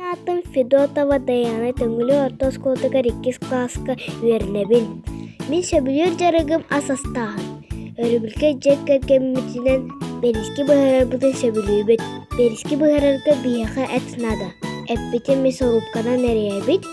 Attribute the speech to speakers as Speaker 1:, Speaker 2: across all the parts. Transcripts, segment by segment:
Speaker 1: Аатым Федотова Дайаана Төҥүлү орто оскуолатыгар иккис кылааска үөрэнэбин. Мин сөбүлүүр дьарыгым ас астааһын. Өрөбүлгэ дьиэ кэргэммитинэн бэриски быһаарарбытын сөбүлүүбүт. Бэриски быһаарарга биһиэхэ эт наада. Эппитин мясорубканан эрийэбит.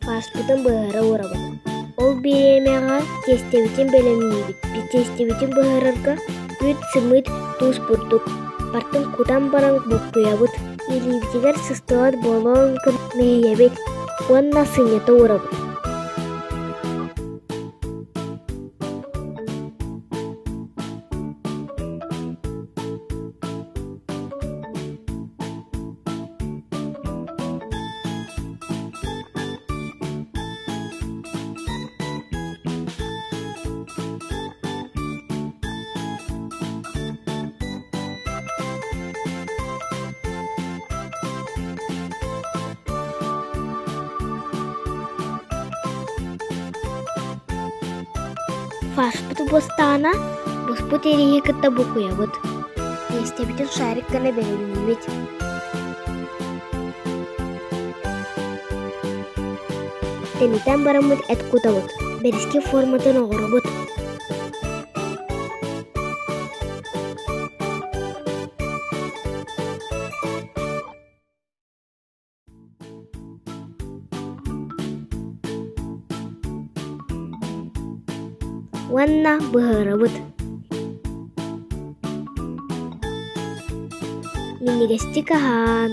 Speaker 1: Фарспытын быһара уурабыт. Ол бириэмэҕэ тиэстэбитин бэлэмниибит. Тиэстэбитин быһарарга үүт, сымыыт, туус бурдук. Бартын кутан баран буккуйабыт. Илиибитигэр сыстыбат буолуон мэһийэбит уонна сынньата уурабыт. Фаршпыт буостаҕына, буспут ирииһи кытта букуйабыт. Тиэстэбитин шарик гына бэлэмниибит. Тэнитэн бараммыт эт кутабыт, бэриски форматын оҥоробут. Уонна быһаарабыт. Минньигэстик аһаан.